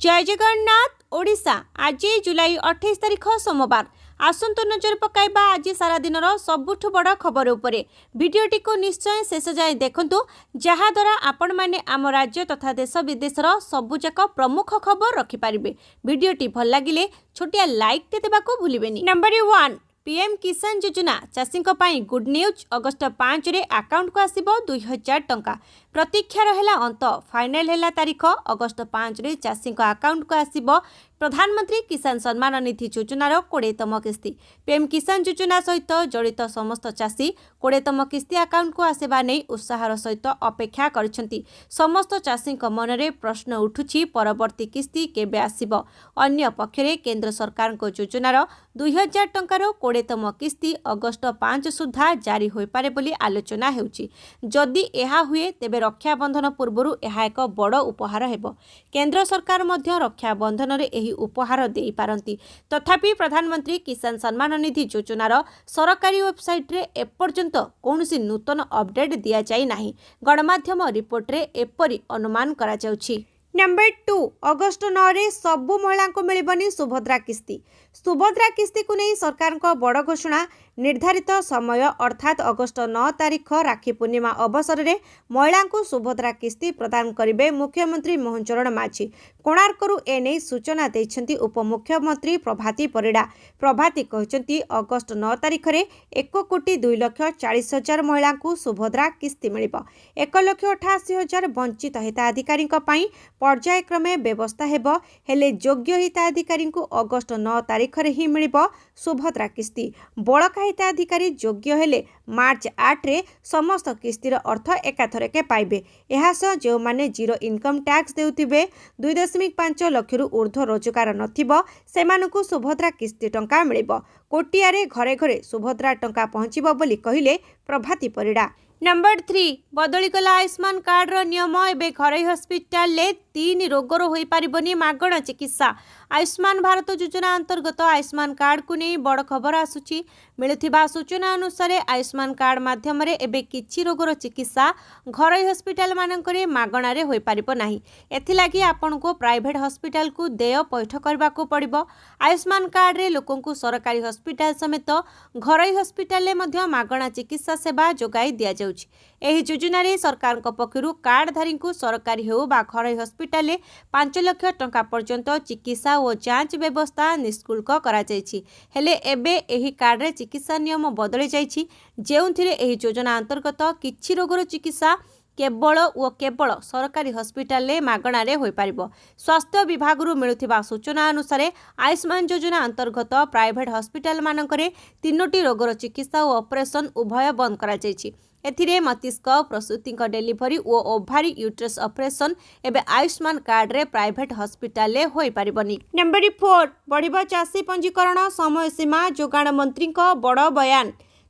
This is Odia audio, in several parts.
ଜୟ ଜଗନ୍ନାଥ ଓଡ଼ିଶା। ଆଜି ଜୁଲାଇ 28 ତାରିଖ, ସୋମବାର। ଆସନ୍ତୁ ନଜର ପକାଇବା ଆଜି ସାରା ଦିନର ସବୁଠୁ ବଡ଼ ଖବର ଉପରେ। ଭିଡ଼ିଓଟିକୁ ନିଶ୍ଚୟ ଶେଷ ଯାଏଁ ଦେଖନ୍ତୁ, ଯାହାଦ୍ୱାରା ଆପଣମାନେ ଆମ ରାଜ୍ୟ ତଥା ଦେଶ ବିଦେଶର ସବୁଯାକ ପ୍ରମୁଖ ଖବର ରଖିପାରିବେ। ଭିଡ଼ିଓଟି ଭଲ ଲାଗିଲେ ଛୋଟିଆ ଲାଇକ୍ଟେ ଦେବାକୁ ଭୁଲିବେନି। ନମ୍ବର 1, ପିଏମ୍ କିଷାନ ଯୋଜନା। ଚାଷୀଙ୍କ ପାଇଁ ଗୁଡ୍ ନ୍ୟୁଜ୍। ଅଗଷ୍ଟ 5ରେ ଆକାଉଣ୍ଟକୁ ଆସିବ 2000 ଟଙ୍କା। ପ୍ରତୀକ୍ଷାର ହେଲା ଅନ୍ତ। ଫାଇନାଲ ହେଲା ତାରିଖ। ଅଗଷ୍ଟ 5ରେ ଚାଷୀଙ୍କ ଆକାଉଣ୍ଟକୁ ଆସିବ ପ୍ରଧାନମନ୍ତ୍ରୀ କିଷାନ ସମ୍ମାନ ନିଧି ଯୋଜନାର 20ତମ କିସ୍ତି। ପିଏମ୍ କିଷାନ ଯୋଜନା ସହିତ ଜଡ଼ିତ ସମସ୍ତ ଚାଷୀ 20ତମ କିସ୍ତି ଆକାଉଣ୍ଟକୁ ଆସିବା ନେଇ ଉତ୍ସାହର ସହିତ ଅପେକ୍ଷା କରିଛନ୍ତି। ସମସ୍ତ ଚାଷୀଙ୍କ ମନରେ ପ୍ରଶ୍ନ ଉଠୁଛି, ପରବର୍ତ୍ତୀ କିସ୍ତି କେବେ ଆସିବ? ଅନ୍ୟପକ୍ଷରେ କେନ୍ଦ୍ର ସରକାରଙ୍କ ଯୋଜନାର 2000 ଟଙ୍କାର 20ତମ କିସ୍ତି ଅଗଷ୍ଟ 5 ସୁଦ୍ଧା ଜାରି ହୋଇପାରେ ବୋଲି ଆଲୋଚନା ହେଉଛି। ଯଦି ଏହା ହୁଏ, ତେବେ ରକ୍ଷାବନ୍ଧନ ପୂର୍ବରୁ ଏହା ଏକ ବଡ଼ ଉପହାର ହେବ। କେନ୍ଦ୍ର ସରକାର ମଧ୍ୟ ରକ୍ଷାବନ୍ଧନରେ ଏହି ଉପହାର ଦେଇପାରନ୍ତି। ତଥାପି ପ୍ରଧାନମନ୍ତ୍ରୀ କିଷାନ ସମ୍ମାନ ନିଧି ଯୋଜନାର ସରକାରୀ ୱେବସାଇଟ୍ରେ ଏପର୍ଯ୍ୟନ୍ତ କୌଣସି ନୂତନ ଅପଡେଟ୍ ଦିଆଯାଇ ନାହିଁ। ଗଣମାଧ୍ୟମ ରିପୋର୍ଟରେ ଏପରି ଅନୁମାନ କରାଯାଉଛି। ନମ୍ବର 2, ଅଗଷ୍ଟ 9ରେ ସବୁ ମହିଳାଙ୍କୁ ମିଳିବନି ସୁଭଦ୍ରା କିସ୍ତି। ସୁଭଦ୍ରା କିସ୍ତିକୁ ନେଇ ସରକାରଙ୍କ ବଡ଼ ଘୋଷଣା। ନିର୍ଦ୍ଧାରିତ ସମୟ, ଅର୍ଥାତ୍ ଅଗଷ୍ଟ 9 ତାରିଖ ରାକ୍ଷୀ ପୂର୍ଣ୍ଣିମା ଅବସରରେ ମହିଳାଙ୍କୁ ସୁଭଦ୍ରା କିସ୍ତି ପ୍ରଦାନ କରିବେ ମୁଖ୍ୟମନ୍ତ୍ରୀ ମୋହନ ଚରଣ ମାଝୀ। କୋଣାର୍କରୁ ଏନେଇ ସୂଚନା ଦେଇଛନ୍ତି ଉପମୁଖ୍ୟମନ୍ତ୍ରୀ ପ୍ରଭାତୀ ପରିଡ଼ା। ପ୍ରଭାତୀ କହିଛନ୍ତି, ଅଗଷ୍ଟ 9 ତାରିଖରେ 1 କୋଟି 2 ଲକ୍ଷ 40 ହଜାର ମହିଳାଙ୍କୁ ସୁଭଦ୍ରା କିସ୍ତି ମିଳିବ। 1 ଲକ୍ଷ 88 ହଜାର ବଞ୍ଚିତ ହିତାଧିକାରୀଙ୍କ ପାଇଁ ପର୍ଯ୍ୟାୟକ୍ରମେ ବ୍ୟବସ୍ଥା ହେବ। ହେଲେ ଯୋଗ୍ୟ ହିତାଧିକାରୀଙ୍କୁ ଅଗଷ୍ଟ 9 ତାରିଖରେ ହିଁ ମିଳିବ ସୁଭଦ୍ରା କିସ୍ତି। ବଳକା ହିତାଧିକାରୀ ଯୋଗ୍ୟ ହେଲେ ମାର୍ଚ୍ଚ 8ରେ ସମସ୍ତ କିସ୍ତିର ଅର୍ଥ ଏକାଥରକେ ପାଇବେ। ଏହାସହ ଯେଉଁମାନେ ଜିରୋ ଇନକମ୍ ଟ୍ୟାକ୍ସ ଦେଉଥିବେ, 2.5 ଲକ୍ଷରୁ ଉର୍ଦ୍ଧ୍ୱ ରୋଜଗାର ନଥିବ, ସେମାନଙ୍କୁ ସୁଭଦ୍ରା କିସ୍ତି ଟଙ୍କା ମିଳିବ। କୋଟିଆରେ ଘରେ ଘରେ ସୁଭଦ୍ରା ଟଙ୍କା ପହଞ୍ଚିବ ବୋଲି କହିଲେ ପ୍ରଭାତୀ ପରିଡ଼ା। ନମ୍ବର 3, ବଦଳିଗଲା ଆୟୁଷ୍ମାନ କାର୍ଡର ନିୟମ। ଏବେ ଘରୋଇ ହସ୍ପିଟାଲରେ ତିନି ରୋଗର ହୋଇପାରିବନି ମାଗଣା ଚିକିତ୍ସା। ଆୟୁଷ୍ମାନ ଭାରତ ଯୋଜନା ଅନ୍ତର୍ଗତ ଆୟୁଷ୍ମାନ କାର୍ଡକୁ ନେଇ ବଡ଼ ଖବର ଆସୁଛି। ମିଳୁଥିବା ସୂଚନା ଅନୁସାରେ, ଆୟୁଷ୍ମାନ କାର୍ଡ ମାଧ୍ୟମରେ ଏବେ କିଛି ରୋଗର ଚିକିତ୍ସା ଘରୋଇ ହସ୍ପିଟାଲମାନଙ୍କରେ ମାଗଣାରେ ହୋଇପାରିବ ନାହିଁ। ଏଥିଲାଗି ଆପଣଙ୍କୁ ପ୍ରାଇଭେଟ ହସ୍ପିଟାଲକୁ ଦେୟ ପୈଠ କରିବାକୁ ପଡ଼ିବ। ଆୟୁଷ୍ମାନ କାର୍ଡରେ ଲୋକଙ୍କୁ ସରକାରୀ ହସ୍ପିଟାଲ ସମେତ ଘରୋଇ ହସ୍ପିଟାଲରେ ମଧ୍ୟ ମାଗଣା ଚିକିତ୍ସା ସେବା ଯୋଗାଇ ଦିଆଯାଉଛି। ଏହି ଯୋଜନାରେ ସରକାରଙ୍କ ପକ୍ଷରୁ କାର୍ଡଧାରୀଙ୍କୁ ସରକାରୀ ହେଉ ବା ଘରୋଇ ହସ୍ପିଟାଲରେ 5 ଲକ୍ଷ ଟଙ୍କା ପର୍ଯ୍ୟନ୍ତ ଚିକିତ୍ସା ଓ ଯାଞ୍ଚ ବ୍ୟବସ୍ଥା ନିଃଶୁଳ୍କ କରାଯାଇଛି। ହେଲେ ଏବେ ଏହି କାର୍ଡରେ ଚିକିତ୍ସା ନିୟମ ବଦଳି ଯାଇଛି, ଯେଉଁଥିରେ ଏହି ଯୋଜନା ଅନ୍ତର୍ଗତ କିଛି ରୋଗର ଚିକିତ୍ସା କେବଳ ଓ କେବଳ ସରକାରୀ ହସ୍ପିଟାଲରେ ମାଗଣାରେ ହୋଇପାରିବ। ସ୍ୱାସ୍ଥ୍ୟ ବିଭାଗରୁ ମିଳୁଥିବା ସୂଚନା ଅନୁସାରେ, ଆୟୁଷ୍ମାନ ଯୋଜନା ଅନ୍ତର୍ଗତ ପ୍ରାଇଭେଟ ହସ୍ପିଟାଲମାନଙ୍କରେ ତିନୋଟି ରୋଗର ଚିକିତ୍ସା ଓ ଅପରେସନ ଉଭୟ ବନ୍ଦ କରାଯାଇଛି। ଏଥିରେ ମସ୍ତିଷ୍କ, ପ୍ରସୂତିଙ୍କ ଡେଲିଭରି ଓ ଓଭାରି ୟୁଟ୍ରସ୍ ଅପରେସନ ଏବେ ଆୟୁଷ୍ମାନ କାର୍ଡରେ ପ୍ରାଇଭେଟ ହସ୍ପିଟାଲରେ ହୋଇପାରିବନି। ନମ୍ବର 4, ବଢ଼ିବ ଚାଷୀ ପଞ୍ଜୀକରଣ ସମୟସୀମା, ଯୋଗାଣ ମନ୍ତ୍ରୀଙ୍କ ବଡ଼ ବୟାନ।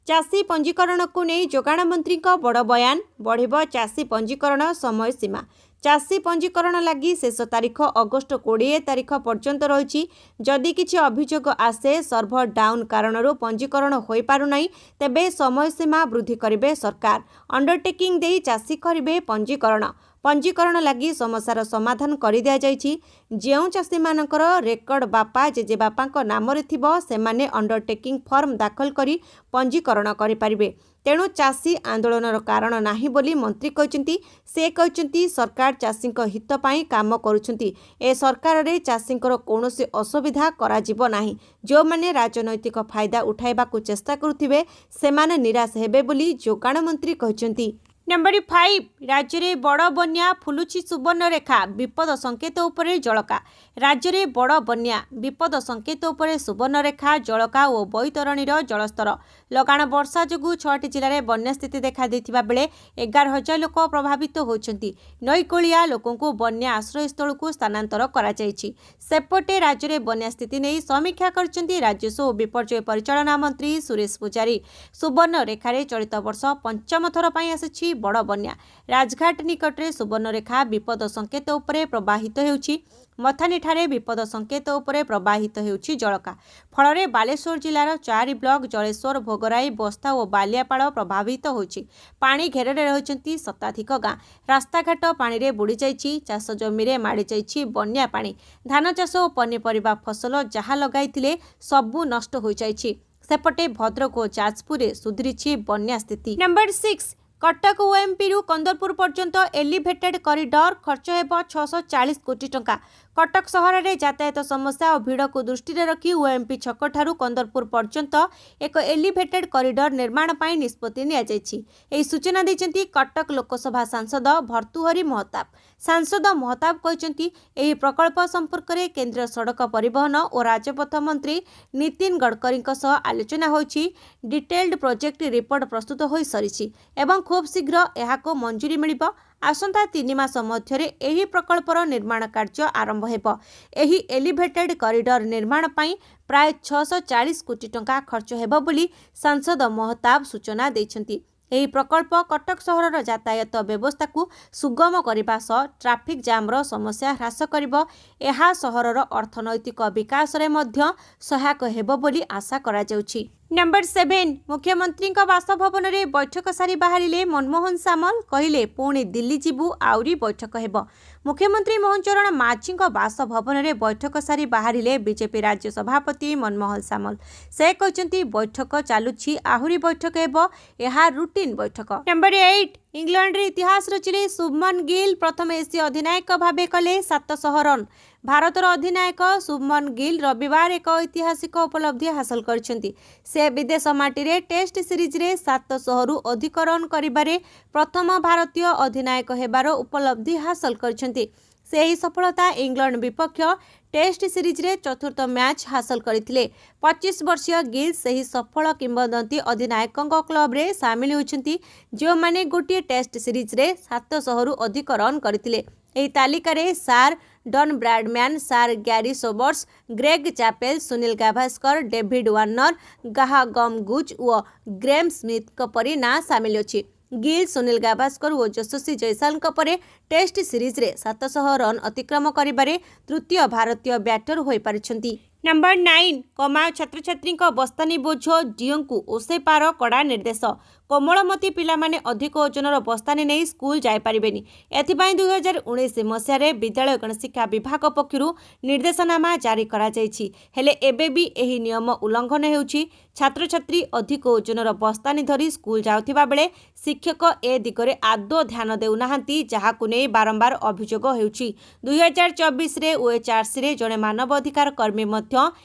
ଚାଷୀ ପଞ୍ଜୀକରଣକୁ ନେଇ ଯୋଗାଣ ମନ୍ତ୍ରୀଙ୍କ ବଡ଼ ବୟାନ। ବଢ଼ିବ ଚାଷୀ ପଞ୍ଜୀକରଣ ସମୟସୀମା। ଚାଷୀ ପଞ୍ଜୀକରଣ ଲାଗି ଶେଷ ତାରିଖ ଅଗଷ୍ଟ 20 ତାରିଖ ପର୍ଯ୍ୟନ୍ତ ରହିଛି। ଯଦି କିଛି ଅଭିଯୋଗ ଆସେ, ସର୍ଭର ଡାଉନ୍ କାରଣରୁ ପଞ୍ଜୀକରଣ ହୋଇପାରୁନାହିଁ, ତେବେ ସମୟସୀମା ବୃଦ୍ଧି କରିବେ ସରକାର। ଅଣ୍ଡରଟେକିଂ ଦେଇ ଚାଷୀ କରିବେ ପଞ୍ଜୀକରଣ। ପଞ୍ଜୀକରଣ ଲାଗି ସମସ୍ୟାର ସମାଧାନ କରିଦିଆଯାଇଛି। ଯେଉଁ ଚାଷୀମାନଙ୍କର ରେକର୍ଡ ବାପା, ଜେଜେବାପାଙ୍କ ନାମରେ ଥିବ, ସେମାନେ ଅଣ୍ଡରଟେକିଂ ଫର୍ମ ଦାଖଲ କରି ପଞ୍ଜୀକରଣ କରିପାରିବେ। ତେଣୁ ଚାଷୀ ଆନ୍ଦୋଳନର କାରଣ ନାହିଁ ବୋଲି ମନ୍ତ୍ରୀ କହିଛନ୍ତି। ସେ କହିଛନ୍ତି, ସରକାର ଚାଷୀଙ୍କ ହିତ ପାଇଁ କାମ କରୁଛନ୍ତି। ଏ ସରକାରରେ ଚାଷୀଙ୍କର କୌଣସି ଅସୁବିଧା କରାଯିବ ନାହିଁ। ଯେଉଁମାନେ ରାଜନୈତିକ ଫାଇଦା ଉଠାଇବାକୁ ଚେଷ୍ଟା କରୁଥିବେ, ସେମାନେ ନିରାଶ ହେବେ ବୋଲି ଯୋଗାଣ ମନ୍ତ୍ରୀ କହିଛନ୍ତି। ନମ୍ବର 5, ରାଜ୍ୟରେ ବଡ଼ ବନ୍ୟା, ଫୁଲୁଛି ସୁବର୍ଣ୍ଣରେଖା, ବିପଦ ସଂକେତ ଉପରେ ଜଳକା। ରାଜ୍ୟରେ ବଡ଼ ବନ୍ୟା। ବିପଦ ସଂକେତ ଉପରେ ସୁବର୍ଣ୍ଣରେଖା, ଜଳକା ଓ ବୈତରଣୀର ଜଳସ୍ତର। ଲଗାଣ ବର୍ଷା ଯୋଗୁଁ ଛଅଟି ଜିଲ୍ଲାରେ ବନ୍ୟା ସ୍ଥିତି ଦେଖାଦେଇଥିବା ବେଳେ 11 ହଜାର ଲୋକ ପ୍ରଭାବିତ ହୋଇଛନ୍ତି। ନଈକୂଳିଆ ଲୋକଙ୍କୁ ବନ୍ୟା ଆଶ୍ରୟସ୍ଥଳକୁ ସ୍ଥାନାନ୍ତର କରାଯାଇଛି। ସେପଟେ ରାଜ୍ୟରେ ବନ୍ୟା ସ୍ଥିତି ନେଇ ସମୀକ୍ଷା କରିଛନ୍ତି ରାଜସ୍ୱ ଓ ବିପର୍ଯ୍ୟୟ ପରିଚାଳନା ମନ୍ତ୍ରୀ ସୁରେଶ ପୂଜାରୀ। ସୁବର୍ଣ୍ଣରେଖାରେ ଚଳିତ ବର୍ଷ ପଞ୍ଚମ ଥର ପାଇଁ ଆସିଛି ବଡ଼ ବନ୍ୟା। ରାଜଘାଟ ନିକଟରେ ସୁବର୍ଣ୍ଣରେଖା ବିପଦ ସଙ୍କେତ ଉପରେ ପ୍ରବାହିତ ହେଉଛି। ମଥାନୀଠାରେ ବିପଦ ସଙ୍କେତ ଉପରେ ପ୍ରବାହିତ ହେଉଛି ଜଳକା। ଫଳରେ ବାଲେଶ୍ୱର ଜିଲ୍ଲାର ଚାରି ବ୍ଲକ ଜଳେଶ୍ୱର, ଭୋଗରାଇ, ବସ୍ତା ଓ ବାଲିଆପାଳ ପ୍ରଭାବିତ ହୋଇଛି। ପାଣି ଘେରରେ ରହିଛନ୍ତି ଶତାଧିକ ଗାଁ। ରାସ୍ତାଘାଟ ପାଣିରେ ବୁଡ଼ିଯାଇଛି। ଚାଷ ଜମିରେ ମାଡ଼ିଯାଇଛି ବନ୍ୟା ପାଣି। ଧାନ ଚାଷ ଓ ପନିପରିବା ଫସଲ ଯାହା ଲଗାଇଥିଲେ ସବୁ ନଷ୍ଟ ହୋଇଯାଇଛି। ସେପଟେ ଭଦ୍ରକ ଓ ଯାଜପୁରରେ ସୁଧୁରିଛି ବନ୍ୟା ସ୍ଥିତି। ନମ୍ବର 6, କଟକ ଓଏମ୍ପିରୁ କନ୍ଦରପୁର ପର୍ଯ୍ୟନ୍ତ ଏଲିଭେଟେଡ୍ କରିଡର, ଖର୍ଚ୍ଚ ହେବ 640 କୋଟି ଟଙ୍କା। କଟକ ସହରରେ ଯାତାୟାତ ସମସ୍ୟା ଓ ଭିଡ଼କୁ ଦୃଷ୍ଟିରେ ରଖି ଓଏମ୍ପି ଛକଠାରୁ କନ୍ଦରପୁର ପର୍ଯ୍ୟନ୍ତ ଏକ ଏଲିଭେଟେଡ୍ କରିଡର ନିର୍ମାଣ ପାଇଁ ନିଷ୍ପତ୍ତି ନିଆଯାଇଛି। ଏହି ସୂଚନା ଦେଇଛନ୍ତି କଟକ ଲୋକସଭା ସାଂସଦ ଭର୍ତ୍ତୃହରି ମହତାବ। ସାଂସଦ ମହତାବ କହିଛନ୍ତି, ଏହି ପ୍ରକଳ୍ପ ସମ୍ପର୍କରେ କେନ୍ଦ୍ର ସଡ଼କ ପରିବହନ ଓ ରାଜପଥ ମନ୍ତ୍ରୀ ନୀତିନ ଗଡ଼କରୀଙ୍କ ସହ ଆଲୋଚନା ହୋଇଛି। ଡିଟେଲ୍ଡ ପ୍ରୋଜେକ୍ଟ ରିପୋର୍ଟ ପ୍ରସ୍ତୁତ ହୋଇସାରିଛି ଏବଂ ଖୁବ୍ ଶୀଘ୍ର ଏହାକୁ ମଞ୍ଜୁରୀ ମିଳିବ। ଆସନ୍ତା 3 ମାସ ମଧ୍ୟରେ ଏହି ପ୍ରକଳ୍ପର ନିର୍ମାଣ କାର୍ଯ୍ୟ ଆରମ୍ଭ ହେବ। ଏହି ଏଲିଭେଟେଡ୍ କରିଡର ନିର୍ମାଣ ପାଇଁ ପ୍ରାୟ 640 କୋଟି ଟଙ୍କା ଖର୍ଚ୍ଚ ହେବ ବୋଲି ସାଂସଦ ମହତାବ ସୂଚନା ଦେଇଛନ୍ତି। ଏହି ପ୍ରକଳ୍ପ କଟକ ସହରର ଯାତାୟାତ ବ୍ୟବସ୍ଥାକୁ ସୁଗମ କରିବା ସହ ଟ୍ରାଫିକ୍ ଜାମ୍ର ସମସ୍ୟା ହ୍ରାସ କରିବ। ଏହା ସହରର ଅର୍ଥନୈତିକ ବିକାଶରେ ମଧ୍ୟ ସହାୟକ ହେବ ବୋଲି ଆଶା କରାଯାଉଛି। ନମ୍ବର 7, ମୁଖ୍ୟମନ୍ତ୍ରୀଙ୍କ ବାସଭବନରେ ବୈଠକ ସାରି ବାହାରିଲେ ମନମୋହନ ସାମଲ, କହିଲେ, "ପୁଣି ଦିଲ୍ଲୀ ଯିବୁ, ଆହୁରି ବୈଠକ ହେବ।" ମୁଖ୍ୟମନ୍ତ୍ରୀ ମୋହନ ଚରଣ ମାଝୀଙ୍କ ବାସଭବନରେ ବୈଠକ ସାରି ବାହାରିଲେ ବିଜେପି ରାଜ୍ୟ ସଭାପତି ମନମୋହନ ସାମଲ। ସେ କହିଛନ୍ତି, ବୈଠକ ଚାଲୁଛି, ଆହୁରି ବୈଠକ ହେବ। ଏହା ରୁଟିନ୍ ବୈଠକ। ନମ୍ବର 8, ଇଂଲଣ୍ଡରେ ଇତିହାସ ରଚିଲେ ଶୁଭମନ ଗିଲ୍, ପ୍ରଥମ ଏସୀୟ ଅଧିନାୟକ ଭାବେ କଲେ 700 ରନ୍। ଭାରତର ଅଧିନାୟକ ଶୁଭମନ ଗିଲ୍ ରବିବାର ଏକ ଐତିହାସିକ ଉପଲବ୍ଧି ହାସଲ କରିଛନ୍ତି। ସେ ବିଦେଶ ମାଟିରେ ଟେଷ୍ଟ ସିରିଜରେ 700ରୁ ଅଧିକ ରନ୍ କରିବାରେ ପ୍ରଥମ ଭାରତୀୟ ଅଧିନାୟକ ହେବାର ଉପଲବ୍ଧି ହାସଲ କରିଛନ୍ତି। ସେ ଏହି ସଫଳତା ଇଂଲଣ୍ଡ ବିପକ୍ଷ ଟେଷ୍ଟ ସିରିଜରେ ଚତୁର୍ଥ ମ୍ୟାଚ୍ ହାସଲ କରିଥିଲେ। 25 ବର୍ଷୀୟ ଗିଲ୍ ସେହି ସଫଳ କିମ୍ବଦନ୍ତୀ ଅଧିନାୟକଙ୍କ କ୍ଲବରେ ସାମିଲ ହୋଇଛନ୍ତି, ଯେଉଁମାନେ ଗୋଟିଏ ଟେଷ୍ଟ ସିରିଜରେ 700ରୁ ଅଧିକ ରନ୍ କରିଥିଲେ। ଏହି ତାଲିକାରେ sir Don Bradman, sir Gary Sobers, Greg Chappell, Sunil Gavaskar, David Warner, Graham Gooch ଓ ଗ୍ରେମ୍ ସ୍ମିଥଙ୍କ ପରି ନାଁ ସାମିଲ ଅଛି। ଗିଲ୍ ସୁନୀଲ ଗାଭାସ୍କର ଓ ଯଶସ୍ୱୀ ଜୟସ୍ୱାଲଙ୍କ ପରେ ଟେଷ୍ଟ ସିରିଜରେ 700 ରନ୍ ଅତିକ୍ରମ କରିବାରେ ତୃତୀୟ ଭାରତୀୟ ବ୍ୟାଟର ହୋଇପାରିଛନ୍ତି। ନମ୍ବର 9, କମାଅ ଛାତ୍ରଛାତ୍ରୀଙ୍କ ବସ୍ତାନି ବୋଝ, ଡିଓଙ୍କୁ ଓସେପାର କଡ଼ା ନିର୍ଦ୍ଦେଶ। କୋମଳମତି ପିଲାମାନେ ଅଧିକ ଓଜନର ବସ୍ତାନି ନେଇ ସ୍କୁଲ ଯାଇପାରିବେନି। ଏଥିପାଇଁ 2019 ମସିହାରେ ବିଦ୍ୟାଳୟ ଗଣଶିକ୍ଷା ବିଭାଗ ପକ୍ଷରୁ ନିର୍ଦ୍ଦେଶନାମା ଜାରି କରାଯାଇଛି। ହେଲେ ଏବେ ବି ଏହି ନିୟମ ଉଲ୍ଲଂଘନ ହେଉଛି। ଛାତ୍ରଛାତ୍ରୀ ଅଧିକ ଓଜନର ବସ୍ତାନି ଧରି ସ୍କୁଲ ଯାଉଥିବା ବେଳେ ଶିକ୍ଷକ ଏ ଦିଗରେ ଆଦୌ ଧ୍ୟାନ ଦେଉନାହାନ୍ତି, ଯାହାକୁ ନେଇ ବାରମ୍ବାର ଅଭିଯୋଗ ହେଉଛି। 2024ରେ ଓଏଚ୍ଆର୍ସିରେ ଜଣେ ମାନବ ଅଧିକାର କର୍ମୀ ମଧ୍ୟ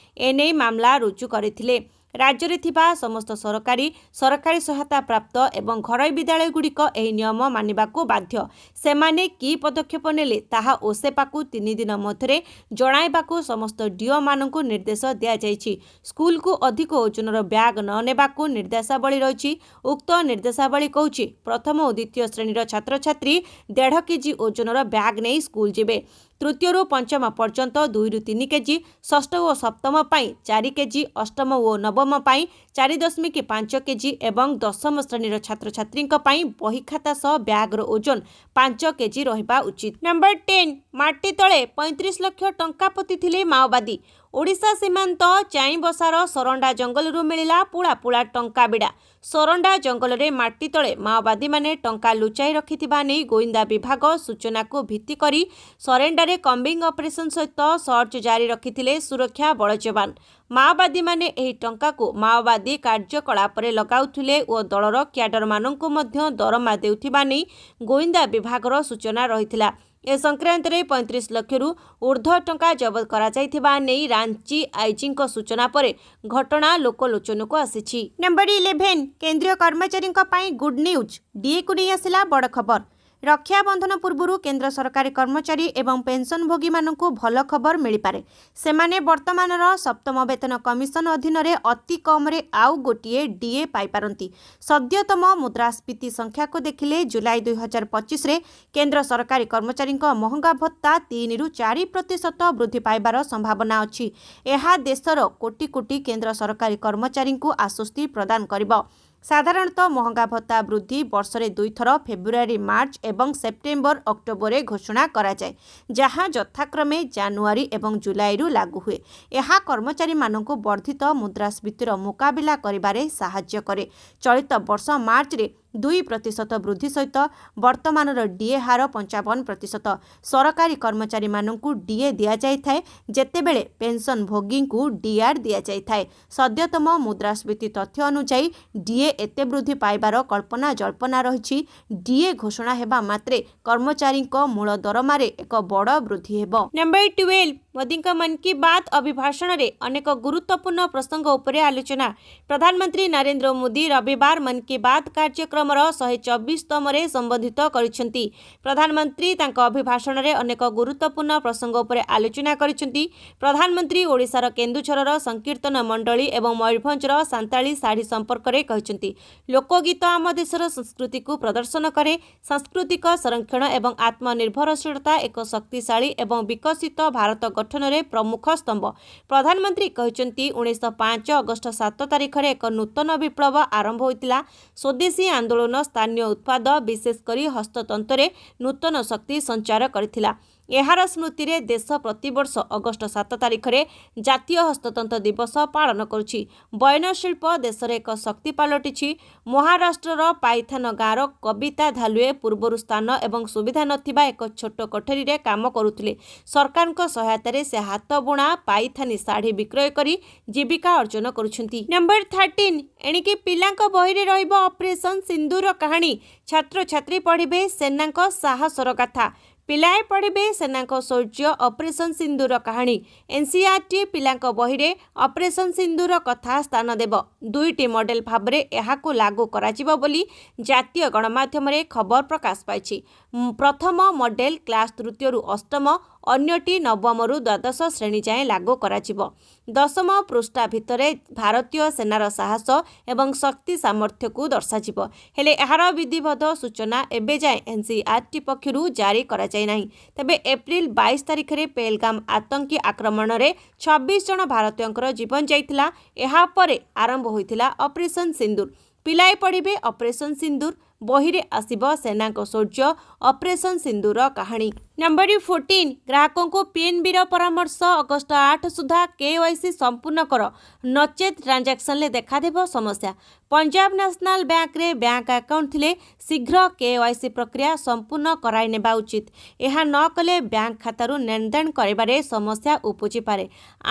ଏନେଇ ମାମଲା ରୁଜୁ କରିଥିଲେ। ରାଜ୍ୟରେ ଥିବା ସମସ୍ତ ସରକାରୀ, ସରକାରୀ ସହାୟତା ପ୍ରାପ୍ତ ଏବଂ ଘରୋଇ ବିଦ୍ୟାଳୟଗୁଡ଼ିକ ଏହି ନିୟମ ମାନିବାକୁ ବାଧ୍ୟ। ସେମାନେ କି ପଦକ୍ଷେପ ନେଲେ ତାହା ଓସେପାକୁ 3 ଦିନ ମଧ୍ୟରେ ଜଣାଇବାକୁ ସମସ୍ତ ଡିଓମାନଙ୍କୁ ନିର୍ଦ୍ଦେଶ ଦିଆଯାଇଛି। ସ୍କୁଲକୁ ଅଧିକ ଓଜନର ବ୍ୟାଗ୍ ନ ନେବାକୁ ନିର୍ଦ୍ଦେଶାବଳୀ ରହିଛି। ଉକ୍ତ ନିର୍ଦ୍ଦେଶାବଳୀ କହୁଛି, ପ୍ରଥମ ଓ ଦ୍ୱିତୀୟ ଶ୍ରେଣୀର ଛାତ୍ରଛାତ୍ରୀ 1.5 କେଜି ଓଜନର ବ୍ୟାଗ୍ ନେଇ ସ୍କୁଲ ଯିବେ। ତୃତୀୟରୁ ପଞ୍ଚମ ପର୍ଯ୍ୟନ୍ତ 2ରୁ 3 କେଜି, ଷଷ୍ଠ ଓ ସପ୍ତମ ପାଇଁ 4 କେଜି, ଅଷ୍ଟମ ଓ ନବମ ପାଇଁ 4.5 କେଜି ଏବଂ ଦଶମ ଶ୍ରେଣୀର ଛାତ୍ରଛାତ୍ରୀଙ୍କ ପାଇଁ ବହି ଖାତା ସହ ବ୍ୟାଗ୍ର ଓଜନ 5 କେଜି ରହିବା ଉଚିତ। ନମ୍ବର 10, ମାଟି ତଳେ 35 ଲକ୍ଷ ଟଙ୍କା ପୋତିଥିଲେ ମାଓବାଦୀ। ଓଡ଼ିଶା ସୀମାନ୍ତ ଚାଇଁବସାର ସରଣ୍ଡା ଜଙ୍ଗଲରୁ ମିଳିଲା ପୁଳା ପୁଳା ଟଙ୍କା ବିଡ଼ା। ସରଣ୍ଡା ଜଙ୍ଗଲରେ ମାଟି ତଳେ ମାଓବାଦୀମାନେ ଟଙ୍କା ଲୁଚାଇ ରଖିଥିବା ନେଇ ଗୋଇନ୍ଦା ବିଭାଗ ସୂଚନାକୁ ଭିତ୍ତି କରି ସରେଣ୍ଡାରେ କମ୍ବିଂ ଅପରେସନ ସହିତ ସର୍ଚ୍ଚ ଜାରି ରଖିଥିଲେ ସୁରକ୍ଷା ବଳ ଯବାନ। ମାଓବାଦୀମାନେ ଏହି ଟଙ୍କାକୁ ମାଓବାଦୀ କାର୍ଯ୍ୟକଳାପରେ ଲଗାଉଥିଲେ ଓ ଦଳର କ୍ୟାଡରମାନଙ୍କୁ ମଧ୍ୟ ଦରମା ଦେଉଥିବା ନେଇ ଗୋଇନ୍ଦା ବିଭାଗର ସୂଚନା ରହିଥିଲା। ଏ ସଂକ୍ରାନ୍ତରେ 35 ଲକ୍ଷରୁ ଉର୍ଦ୍ଧ୍ୱ ଟଙ୍କା ଜବତ କରାଯାଇଥିବା ନେଇ ରାଞ୍ଚି ଆଇଜିଙ୍କ ସୂଚନା ପରେ ଘଟଣା ଲୋକଲୋଚନକୁ ଆସିଛି। ନମ୍ବର 11, କେନ୍ଦ୍ରୀୟ କର୍ମଚାରୀଙ୍କ ପାଇଁ ଗୁଡ୍ ନ୍ୟୁଜ୍, ଡିଏକୁ ନେଇ ଆସିଲା ବଡ଼ ଖବର। ରକ୍ଷାବନ୍ଧନ ପୂର୍ବରୁ କେନ୍ଦ୍ର ସରକାରୀ କର୍ମଚାରୀ ଏବଂ ପେନ୍ସନଭୋଗୀମାନଙ୍କୁ ଭଲ ଖବର ମିଳିପାରେ। ସେମାନେ ବର୍ତ୍ତମାନର ସପ୍ତମ ବେତନ କମିଶନ ଅଧୀନରେ ଅତି କମରେ ଆଉ ଗୋଟିଏ ଡିଏ ପାଇପାରନ୍ତି। ସଦ୍ୟତମ ମୁଦ୍ରାସ୍ଫୀତି ସଂଖ୍ୟାକୁ ଦେଖିଲେ ଜୁଲାଇ 2025ରେ କେନ୍ଦ୍ର ସରକାରୀ କର୍ମଚାରୀଙ୍କ ମହଙ୍ଗା ଭତ୍ତା 3ରୁ 4% ବୃଦ୍ଧି ପାଇବାର ସମ୍ଭାବନା ଅଛି। ଏହା ଦେଶର କୋଟି କୋଟି କେନ୍ଦ୍ର ସରକାରୀ କର୍ମଚାରୀଙ୍କୁ ଆଶ୍ୱସ୍ତି ପ୍ରଦାନ କରିବ। ସାଧାରଣତଃ ମହଙ୍ଗା ଭତ୍ତା ବୃଦ୍ଧି ବର୍ଷରେ ଦୁଇଥର ଫେବୃଆରୀ ମାର୍ଚ୍ଚ ଏବଂ ସେପ୍ଟେମ୍ବର ଅକ୍ଟୋବରରେ ଘୋଷଣା କରାଯାଏ, ଯାହା ଯଥାକ୍ରମେ ଜାନୁଆରୀ ଏବଂ ଜୁଲାଇରୁ ଲାଗୁ ହୁଏ। ଏହା କର୍ମଚାରୀମାନଙ୍କୁ ବର୍ଦ୍ଧିତ ମୁଦ୍ରାସ୍ଫୀତିର ମୁକାବିଲା କରିବାରେ ସାହାଯ୍ୟ କରେ। ଚଳିତ ବର୍ଷ ମାର୍ଚ୍ଚରେ 2% ବୃଦ୍ଧି ସହିତ ବର୍ତ୍ତମାନର ଡିଏ ହାର 55%। ସରକାରୀ କର୍ମଚାରୀମାନଙ୍କୁ ଡିଏ ଦିଆଯାଇଥାଏ, ଯେତେବେଳେ ପେନ୍ସନଭୋଗୀଙ୍କୁ ଡିଆର୍ ଦିଆଯାଇଥାଏ। ସଦ୍ୟତମ ମୁଦ୍ରାସ୍ଫୀତି ତଥ୍ୟ ଅନୁଯାୟୀ ଡିଏ ଏତେ ବୃଦ୍ଧି ପାଇବାର କଳ୍ପନା ଜଳ୍ପନା ରହିଛି। ଡିଏ ଘୋଷଣା ହେବା ମାତ୍ରେ କର୍ମଚାରୀଙ୍କ ମୂଳ ଦରମାରେ ଏକ ବଡ଼ ବୃଦ୍ଧି ହେବ। ନମ୍ବର 12, ମୋଦିଙ୍କ ମନ୍ କି ବାତ୍ ଅଭିଭାଷଣରେ ଅନେକ ଗୁରୁତ୍ୱପୂର୍ଣ୍ଣ ପ୍ରସଙ୍ଗ ଉପରେ ଆଲୋଚନା। ପ୍ରଧାନମନ୍ତ୍ରୀ ନରେନ୍ଦ୍ର ମୋଦି ରବିବାର ମନ୍ କି ବାତ୍ କାର୍ଯ୍ୟକ୍ରମର 124ତମରେ ସମ୍ବୋଧିତ କରିଛନ୍ତି। ପ୍ରଧାନମନ୍ତ୍ରୀ ତାଙ୍କ ଅଭିଭାଷଣରେ ଅନେକ ଗୁରୁତ୍ୱପୂର୍ଣ୍ଣ ପ୍ରସଙ୍ଗ ଉପରେ ଆଲୋଚନା କରିଛନ୍ତି। ପ୍ରଧାନମନ୍ତ୍ରୀ ଓଡ଼ିଶାର କେନ୍ଦୁଝରର ସଂକୀର୍ତ୍ତନ ମଣ୍ଡଳୀ ଏବଂ ମୟୂରଭଞ୍ଜର ସାନ୍ତାଳୀ ଶାଢ଼ୀ ସମ୍ପର୍କରେ କହିଛନ୍ତି। ଲୋକଗୀତ ଆମ ଦେଶର ସଂସ୍କୃତିକୁ ପ୍ରଦର୍ଶନ କରେ। ସାଂସ୍କୃତିକ ସଂରକ୍ଷଣ ଏବଂ ଆତ୍ମନିର୍ଭରଶୀଳତା ଏକ ଶକ୍ତିଶାଳୀ ଏବଂ ବିକଶିତ ଭାରତ ଗଠନରେ ପ୍ରମୁଖ ସ୍ତମ୍ଭ। ପ୍ରଧାନମନ୍ତ୍ରୀ କହିଛନ୍ତି, 1905 ଅଗଷ୍ଟ 7 ତାରିଖରେ ଏକ ନୂତନ ବିପ୍ଳବ ଆରମ୍ଭ ହୋଇଥିଲା। ସ୍ୱଦେଶୀ ଆନ୍ଦୋଳନ ସ୍ଥାନୀୟ ଉତ୍ପାଦ, ବିଶେଷ କରି ହସ୍ତତନ୍ତରେ ନୂତନ ଶକ୍ତି ସଞ୍ଚାର କରିଥିଲା। ଏହାର ସ୍ମୃତିରେ ଦେଶ ପ୍ରତିବର୍ଷ ଅଗଷ୍ଟ 7 ତାରିଖରେ ଜାତୀୟ ହସ୍ତତନ୍ତ ଦିବସ ପାଳନ କରୁଛି। ବୟନଶିଳ୍ପ ଦେଶରେ ଏକ ଶକ୍ତି ପାଲଟିଛି। ମହାରାଷ୍ଟ୍ରର ପାଇଥାନ ଗାଁର କବିତା ଧାଲୁଏ ପୂର୍ବରୁ ସ୍ଥାନ ଏବଂ ସୁବିଧା ନଥିବା ଏକ ଛୋଟ କୋଠରୀରେ କାମ କରୁଥିଲେ। ସରକାରଙ୍କ ସହାୟତାରେ ସେ ହାତବୁଣା ପାଇଥାନି ଶାଢ଼ୀ ବିକ୍ରୟ କରି ଜୀବିକା ଅର୍ଜନ କରୁଛନ୍ତି। ନମ୍ବର 13, ଏଣିକି ପିଲାଙ୍କ ବହିରେ ରହିବ ଅପରେସନ ସିନ୍ଦୁର କାହାଣୀ। ଛାତ୍ରଛାତ୍ରୀ ପଢ଼ିବେ ସେନାଙ୍କ ସାହସର ଗାଥା। ପିଲାଏ ପଢ଼ିବେ ସେନାଙ୍କ ଶୌର୍ଯ୍ୟ, ଅପରେସନ ସିନ୍ଦୁର କାହାଣୀ। ଏନ୍ସିଇଆରଟି ପିଲାଙ୍କ ବହିରେ ଅପରେସନ ସିନ୍ଦୁର କଥା ସ୍ଥାନ ଦେବ। ଦୁଇଟି ମଡେଲ ଭାବରେ ଏହାକୁ ଲାଗୁ କରାଯିବ ବୋଲି ଜାତୀୟ ଗଣମାଧ୍ୟମରେ ଖବର ପ୍ରକାଶ ପାଇଛି। ପ୍ରଥମ ମଡେଲ କ୍ଲାସ ତୃତୀୟରୁ ଅଷ୍ଟମ, ଅନ୍ୟଟି ନବମରୁ ଦ୍ୱାଦଶ ଶ୍ରେଣୀ ଯାଏଁ ଲାଗୁ କରାଯିବ। 10ମ ପୃଷ୍ଠା ଭିତରେ ଭାରତୀୟ ସେନାର ସାହସ ଏବଂ ଶକ୍ତି ସାମର୍ଥ୍ୟକୁ ଦର୍ଶାଯିବ। ହେଲେ ଏହାର ବିଧିବଦ୍ଧ ସୂଚନା ଏବେ ଯାଏଁ ଏନ୍ସିଇଆରଟି ପକ୍ଷରୁ ଜାରି କରାଯାଇ ନାହିଁ। ତେବେ ଏପ୍ରିଲ 22 ତାରିଖରେ ପେହଲଗାମ ଆତଙ୍କୀ ଆକ୍ରମଣରେ 26 ଜଣ ଭାରତୀୟଙ୍କର ଜୀବନ ଯାଇଥିଲା। ଏହାପରେ ଆରମ୍ଭ ହୋଇଥିଲା ଅପରେସନ ସିନ୍ଦୁର। ପିଲାଏ ପଢ଼ିବେ ଅପରେସନ ସିନ୍ଦୁର, ବହିରେ ଆସିବ ସେନାଙ୍କ ଶୌର୍ଯ୍ୟ, ଅପରେସନ ସିନ୍ଦୁର କାହାଣୀ। ନମ୍ବର 14, ଗ୍ରାହକଙ୍କୁ ପିଏନ୍ବିର ପରାମର୍ଶ, ଅଗଷ୍ଟ 8 ସୁଦ୍ଧା କେୱାଇସି ସମ୍ପୂର୍ଣ୍ଣ କର, ନଚେତ୍ ଟ୍ରାଞ୍ଜାକ୍ସନରେ ଦେଖାଦେବ ସମସ୍ୟା। ପଞ୍ଜାବ ନ୍ୟାସନାଲ ବ୍ୟାଙ୍କରେ ବ୍ୟାଙ୍କ ଆକାଉଣ୍ଟ ଥିଲେ ଶୀଘ୍ର କେୱାଇସି ପ୍ରକ୍ରିୟା ସମ୍ପୂର୍ଣ୍ଣ କରାଇ ନେବା ଉଚିତ। ଏହା ନ କଲେ ବ୍ୟାଙ୍କ ଖାତାରୁ ନେଣଦେଣ କରିବାରେ ସମସ୍ୟା ଉପୁଜିପାରେ।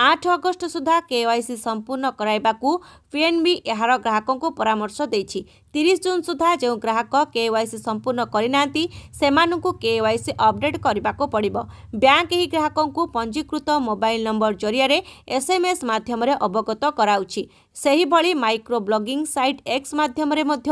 8 ଅଗଷ୍ଟ ସୁଦ୍ଧା କେୱାଇସି ସମ୍ପୂର୍ଣ୍ଣ କରାଇବାକୁ ପିଏନ୍ବି ଏହାର ଗ୍ରାହକଙ୍କୁ ପରାମର୍ଶ ଦେଇଛି। 30 ଜୁନ୍ ସୁଦ୍ଧା ଯେଉଁ ଗ୍ରାହକ କେୱାଇସି ସମ୍ପୂର୍ଣ୍ଣ କରିନାହାନ୍ତି, ସେମାନଙ୍କୁ କେୱାଇସି ଅପଡେଟ୍ କରିବାକୁ ପଡ଼ିବ। ବ୍ୟାଙ୍କ ଏହି ଗ୍ରାହକଙ୍କୁ ପଞ୍ଜୀକୃତ ମୋବାଇଲ ନମ୍ବର ଜରିଆରେ ଏସ୍ଏମ୍ଏସ୍ ମାଧ୍ୟମରେ ଅବଗତ କରାଉଛି। ସେହିଭଳି ମାଇକ୍ରୋ ବ୍ଲଗିଂ ସାଇଟ୍ ଏକ୍ସ ମାଧ୍ୟମରେ ମଧ୍ୟ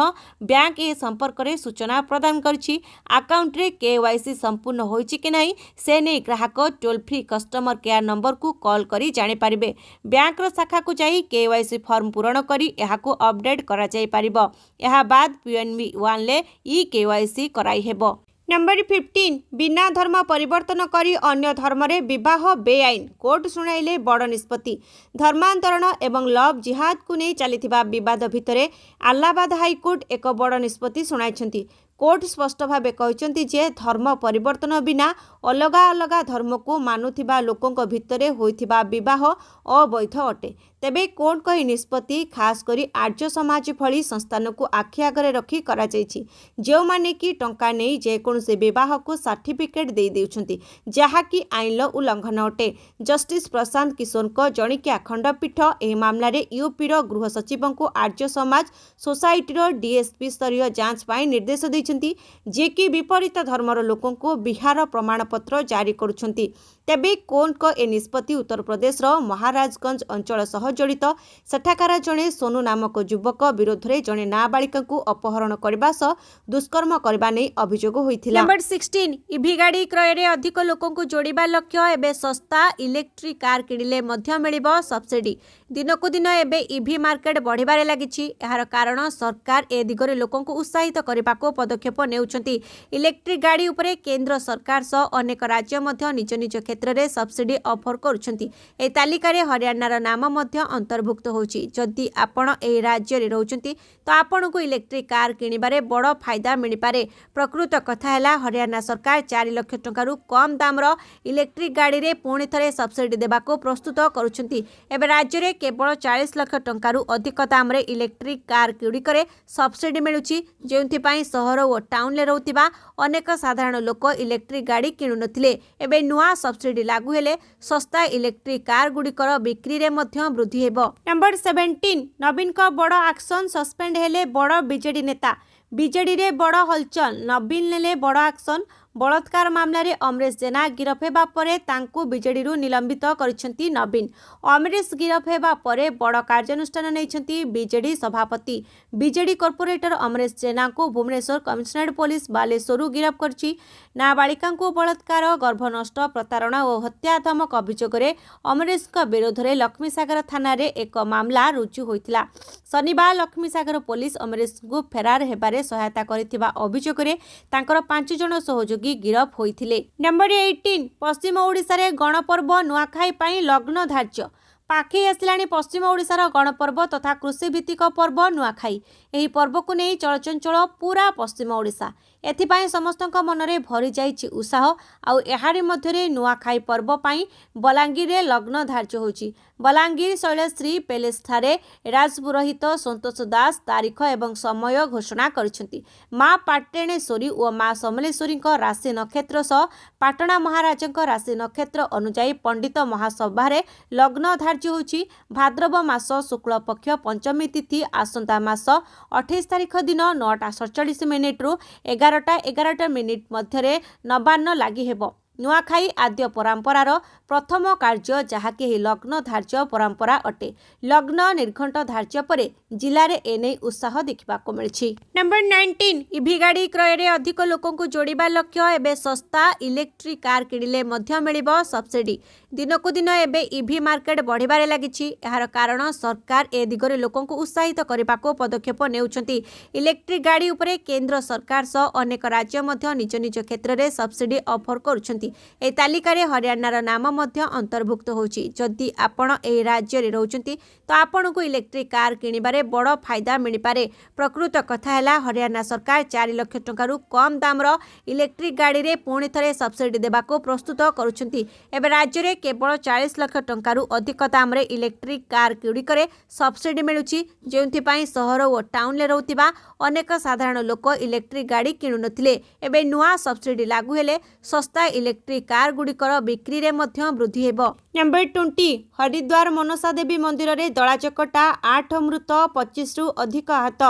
ବ୍ୟାଙ୍କ ଏ ସମ୍ପର୍କରେ ସୂଚନା ପ୍ରଦାନ କରିଛି। ଆକାଉଣ୍ଟରେ କେୱାଇସି ସମ୍ପୂର୍ଣ୍ଣ ହୋଇଛି କି ନାହିଁ, ସେ ନେଇ ଗ୍ରାହକ ଟୋଲ୍ ଫ୍ରି କଷ୍ଟମର କେୟାର ନମ୍ବରକୁ କଲ୍ କରି ଜାଣିପାରିବେ। ବ୍ୟାଙ୍କର ଶାଖାକୁ ଯାଇ କେୱାଇସି ଫର୍ମ ପୂରଣ କରି ଏହାକୁ ଅପଡେଟ୍ କରାଯାଇପାରିବ। ଏହା ବାଦ ପିଏନ୍ବି ୱାନ୍ରେ ଇ କେୱାଇସି କରାଇହେବ। ନମ୍ବର 15, ବିନା ଧର୍ମ ପରିବର୍ତ୍ତନ କରି ଅନ୍ୟ ଧର୍ମରେ ବିବାହ ବେଆଇନ, କୋର୍ଟ ଶୁଣାଇଲେ ବଡ଼ ନିଷ୍ପତ୍ତି। ଧର୍ମାନ୍ତରଣ ଏବଂ ଲଭ୍ ଜିହାଦକୁ ନେଇ ଚାଲିଥିବା ବିବାଦ ଭିତରେ ଆହ୍ଲାବାଦ ହାଇକୋର୍ଟ ଏକ ବଡ଼ ନିଷ୍ପତ୍ତି ଶୁଣାଇଛନ୍ତି। କୋର୍ଟ ସ୍ପଷ୍ଟ ଭାବେ କହିଛନ୍ତି ଯେ ଧର୍ମ ପରିବର୍ତ୍ତନ ବିନା ଅଲଗା ଅଲଗା ଧର୍ମକୁ ମାନୁଥିବା ଲୋକଙ୍କ ଭିତରେ ହୋଇଥିବା ବିବାହ ଅବୈଧ ଅଟେ। ତେବେ କୋର୍ଟଙ୍କ ଏହି ନିଷ୍ପତ୍ତି ଖାସ୍ କରି ଆର୍ଯ୍ୟ ସମାଜ ଭଳି ସଂସ୍ଥାନକୁ ଆଖି ଆଗରେ ରଖି କରାଯାଇଛି, ଯେଉଁମାନେ କି ଟଙ୍କା ନେଇ ଯେକୌଣସି ବିବାହକୁ ସାର୍ଟିଫିକେଟ୍ ଦେଇ ଦେଉଛନ୍ତି, ଯାହାକି ଆଇନର ଉଲ୍ଲଂଘନ ଅଟେ। ଜଷ୍ଟିସ୍ ପ୍ରଶାନ୍ତ କିଶୋରଙ୍କ ଜଣିକିଆ ଖଣ୍ଡପୀଠ ଏହି ମାମଲାରେ ୟୁପିର ଗୃହ ସଚିବଙ୍କୁ ଆର୍ଯ୍ୟ ସମାଜ ସୋସାଇଟିର ଡିଏସ୍ପି ସ୍ତରୀୟ ଯାଞ୍ଚ ପାଇଁ ନିର୍ଦ୍ଦେଶ ଦେଇଛନ୍ତି, ଯିଏକି ବିପରୀତ ଧର୍ମର ଲୋକଙ୍କୁ ବିବାହର ପ୍ରମାଣପତ୍ର ଜାରି କରୁଛନ୍ତି। ତେବେ କୋର୍ଟଙ୍କ ଏ ନିଷ୍ପତ୍ତି ଉତ୍ତରପ୍ରଦେଶର ମହାରାଜଗଞ୍ଜ ଅଞ୍ଚଳ ସହ ଜଡ଼ିତ। ସେଠାକାର ଜଣେ ସୋନୁ ନାମକ ଯୁବକ ବିରୋଧରେ ଜଣେ ନାବାଳିକାଙ୍କୁ ଅପହରଣ କରିବା ସହ ଦୁଷ୍କର୍ମ କରିବା ନେଇ ଅଭିଯୋଗ ହୋଇଥିଲା। ନମ୍ବର 16, ଇଭି ଗାଡ଼ି କ୍ରୟରେ ଅଧିକ ଲୋକଙ୍କୁ ଯୋଡ଼ିବା ଲକ୍ଷ୍ୟ। ଏବେ ଶସ୍ତା ଇଲେକ୍ଟ୍ରିକ୍ କାର୍ କିଣିଲେ ମଧ୍ୟ ମିଳିବ ସବସିଡି। ଦିନକୁ ଦିନ ଏବେ ଇଭି ମାର୍କେଟ ବଢ଼ିବାରେ ଲାଗିଛି। ଏହାର କାରଣ ସରକାର ଏ ଦିଗରେ ଲୋକଙ୍କୁ ଉତ୍ସାହିତ କରିବାକୁ ପଦକ୍ଷେପ ନେଉଛନ୍ତି। ଇଲେକ୍ଟ୍ରିକ୍ ଗାଡ଼ି ଉପରେ କେନ୍ଦ୍ର ସରକାର ସହ ଅନେକ ରାଜ୍ୟ ମଧ୍ୟ ନିଜ ନିଜ କ୍ଷେତ୍ରରେ ସବସିଡି ଅଫର କରୁଛନ୍ତି। ଏହି ତାଲିକାରେ ହରିୟାଣାର ନାମ ମଧ୍ୟ ଅନ୍ତର୍ଭୁକ୍ତ ହୋଇଛି। ଯଦି ଆପଣ ଏହି ରାଜ୍ୟରେ ରହୁଛନ୍ତି ତ ଆପଣଙ୍କୁ ଇଲେକ୍ଟ୍ରିକ୍ କାର୍ କିଣିବାରେ ବଡ଼ ଫାଇଦା ମିଳିପାରେ। ପ୍ରକୃତ କଥା ହେଲା, ହରିୟାଣା ସରକାର 4 ଲକ୍ଷ ଟଙ୍କାରୁ କମ୍ ଦାମର ଇଲେକ୍ଟ୍ରିକ୍ ଗାଡ଼ିରେ ପୁଣି ଥରେ ସବସିଡି ଦେବାକୁ ପ୍ରସ୍ତୁତ କରୁଛନ୍ତି। ଏବେ ରାଜ୍ୟରେ କେବଳ 40 ଲକ୍ଷ ଟଙ୍କାରୁ ଅଧିକ ଦାମରେ ଇଲେକ୍ଟ୍ରିକ୍ କାର୍ ଗୁଡ଼ିକରେ ସବସିଡି ମିଳୁଛି, ଯେଉଁଥିପାଇଁ ସହର ଓ ଟାଉନରେ ରହୁଥିବା ଅନେକ ସାଧାରଣ ଲୋକ ଇଲେକ୍ଟ୍ରିକ୍ ଗାଡ଼ି କିଣୁନଥିଲେ। ଏବେ ନୂଆ ସବସିଡି ଲାଗୁ ହେଲେ ଶସ୍ତା ଇଲେକ୍ଟ୍ରିକ୍ କାର୍ ଗୁଡ଼ିକର ବିକ୍ରିରେ ମଧ୍ୟ ବୃଦ୍ଧି ହେବ। ନମ୍ବର 17, ନବୀନଙ୍କ ବଡ଼ ଆକ୍ସନ, ସସ୍ପେଣ୍ଡ ହେଲେ ବଡ଼ ବିଜେଡି ନେତା। ବିଜେଡିରେ ବଡ଼ ହଲଚଲ, ନବୀନ ନେଲେ ବଡ଼ ଆକ୍ସନ। ବଳାତ୍କାର ମାମଲାରେ ଅମରେଶ ଜେନା ଗିରଫ ହେବା ପରେ ତାଙ୍କୁ ବିଜେଡିରୁ ନିଲମ୍ବିତ କରିଛନ୍ତି ନବୀନ। ଅମରେଶ ଗିରଫ ହେବା ପରେ ବଡ଼ କାର୍ଯ୍ୟାନୁଷ୍ଠାନ ନେଇଛନ୍ତି ବିଜେଡି ସଭାପତି। ବିଜେଡି କର୍ପୋରେଟର ଅମରେଶ ଜେନାଙ୍କୁ ଭୁବନେଶ୍ୱର କମିଶନରେଟ୍ ପୋଲିସ ବାଲେଶ୍ୱରରୁ ଗିରଫ କରିଛି। ନାବାଳିକାଙ୍କୁ ବଳାତ୍କାର, ଗର୍ଭନଷ୍ଟ, ପ୍ରତାରଣା ଓ ହତ୍ୟା ଧମକ ଅଭିଯୋଗରେ ଅମରେଶଙ୍କ ବିରୋଧରେ ଲକ୍ଷ୍ମୀସାଗର ଥାନାରେ ଏକ ମାମଲା ରୁଜୁ ହୋଇଥିଲା। ଶନିବାର ଲକ୍ଷ୍ମୀସାଗର ପୋଲିସ ଅମରେଶଙ୍କୁ ଫେରାର ହେବାରେ ସହାୟତା କରିଥିବା ଅଭିଯୋଗରେ ତାଙ୍କର ପାଞ୍ଚ ଜଣ ସହଯୋଗୀ ଗିରଫ ହୋଇଥିଲେ। ନମ୍ବର 18, ପଶ୍ଚିମ ଓଡ଼ିଶାରେ ଗଣପର୍ବ ନୂଆଖାଇ ପାଇଁ ଲଗ୍ନ ଧାର୍ଯ୍ୟ। ପାଖେଇ ଆସିଲାଣି ପଶ୍ଚିମ ଓଡ଼ିଶାର ଗଣପର୍ବ ତଥା କୃଷିଭିତ୍ତିକ ପର୍ବ ନୂଆଖାଇ। ଏହି ପର୍ବକୁ ନେଇ ଚଳଚଞ୍ଚଳ ପୁରା ପଶ୍ଚିମ ଓଡ଼ିଶା। ଏଥିପାଇଁ ସମସ୍ତଙ୍କ ମନରେ ଭରିଯାଇଛି ଉତ୍ସାହ। ଆଉ ଏହାରି ମଧ୍ୟରେ ନୂଆଖାଇ ପର୍ବ ପାଇଁ ବଲାଙ୍ଗୀରରେ ଲଗ୍ନ ଧାର୍ଯ୍ୟ ହୋଇଛି। ବଲାଙ୍ଗୀର ଶୈଳଶ୍ରୀ ପ୍ୟାଲେସଠାରେ ରାଜପୁରୋହିତ ସନ୍ତୋଷ ଦାସ ତାରିଖ ଏବଂ ସମୟ ଘୋଷଣା କରିଛନ୍ତି। ମା ପାଟଣେଶ୍ୱରୀ ଓ ମା ସମଲେଶ୍ୱରୀଙ୍କ ରାଶି ନକ୍ଷତ୍ର ସହ ପାଟଣା ମହାରାଜଙ୍କ ରାଶି ନକ୍ଷତ୍ର ଅନୁଯାୟୀ ପଣ୍ଡିତ ମହାସଭାରେ ଲଗ୍ନ ଧାର୍ଯ୍ୟ ହୋଇଛି। ଭାଦ୍ରବ ମାସ ଶୁକ୍ଳପକ୍ଷ ପଞ୍ଚମୀ ତିଥି ଆସନ୍ତା ମାସ 28 ତାରିଖ ଦିନ 9ଟା 47 ମିନିଟ୍ରୁ 11ଟା 11 ମିନିଟ୍ ମଧ୍ୟରେ ନବାନ୍ନ ଲାଗି ହେବ। ନୂଆଖାଇ ଆଦ୍ୟ ପରମ୍ପରାର ପ୍ରଥମ କାର୍ଯ୍ୟ, ଯାହାକି ଏହି ଲଗ୍ନ ଧାର୍ଯ୍ୟ ପରମ୍ପରା ଅଟେ। ଲଗ୍ନ ନିର୍ଘଣ୍ଟ ଧାର୍ଯ୍ୟ ପରେ ଜିଲ୍ଲାରେ ଏନେଇ ଉତ୍ସାହ ଦେଖିବାକୁ ମିଳିଛି। ନମ୍ବର 19, ଇଭି ଗାଡ଼ି କ୍ରୟରେ ଅଧିକ ଲୋକଙ୍କୁ ଯୋଡ଼ିବା ଲକ୍ଷ୍ୟ। ଏବେ ଶସ୍ତା ଇଲେକ୍ଟ୍ରିକ୍ କାର୍ କିଣିଲେ ମଧ୍ୟ ମିଳିବ ସବସିଡି। ଦିନକୁ ଦିନ ଏବେ ଇଭି ମାର୍କେଟ ବଢ଼ିବାରେ ଲାଗିଛି। ଏହାର କାରଣ ସରକାର ଏ ଦିଗରେ ଲୋକଙ୍କୁ ଉତ୍ସାହିତ କରିବାକୁ ପଦକ୍ଷେପ ନେଉଛନ୍ତି। ଇଲେକ୍ଟ୍ରିକ୍ ଗାଡ଼ି ଉପରେ କେନ୍ଦ୍ର ସରକାର ସହ ଅନେକ ରାଜ୍ୟ ମଧ୍ୟ ନିଜ ନିଜ କ୍ଷେତ୍ରରେ ସବସିଡି ଅଫର କରୁଛନ୍ତି। ଏହି ତାଲିକାରେ ହରିୟାଣାର ନାମ ମଧ୍ୟ ଅନ୍ତର୍ଭୁକ୍ତ ହୋଇଛି। ଯଦି ଆପଣ ଏହି ରାଜ୍ୟରେ ରହୁଛନ୍ତି ତ ଆପଣଙ୍କୁ ଇଲେକ୍ଟ୍ରିକ୍ କାର୍ କିଣିବାରେ ବଡ଼ ଫାଇଦା ମିଳିପାରେ। ପ୍ରକୃତ କଥା ହେଲା, ହରିୟାଣା ସରକାର 4 ଲକ୍ଷ ଟଙ୍କାରୁ କମ୍ ଦାମର ଇଲେକ୍ଟ୍ରିକ୍ ଗାଡ଼ିରେ ପୁଣି ଥରେ ସବସିଡି ଦେବାକୁ ପ୍ରସ୍ତୁତ କରୁଛନ୍ତି। ଏବେ ରାଜ୍ୟରେ କେବଳ 40 ଲକ୍ଷ ଟଙ୍କାରୁ ଅଧିକ ଦାମରେ ଇଲେକ୍ଟ୍ରିକ୍ କାର୍ ଗୁଡ଼ିକରେ ସବସିଡି ମିଳୁଛି, ଯେଉଁଥିପାଇଁ ସହର ଓ ଟାଉନରେ ରହୁଥିବା ଅନେକ ସାଧାରଣ ଲୋକ ଇଲେକ୍ଟ୍ରିକ୍ ଗାଡ଼ି କିଣୁନଥିଲେ। ଏବେ ନୂଆ ସବସିଡି ଲାଗୁ ହେଲେ ଶସ୍ତା ଇଲେକ୍ଟ୍ରିକ୍ କାର୍ ଗୁଡ଼ିକର ବିକ୍ରିରେ ମଧ୍ୟ ବୃଦ୍ଧି ହେବ। ନମ୍ବର 20, ହରିଦ୍ୱାର ମନସା ଦେବୀ ମନ୍ଦିରରେ ଦଳାଚକଟା, 8 ମୃତ, 25ରୁ ଅଧିକ ଆହତ।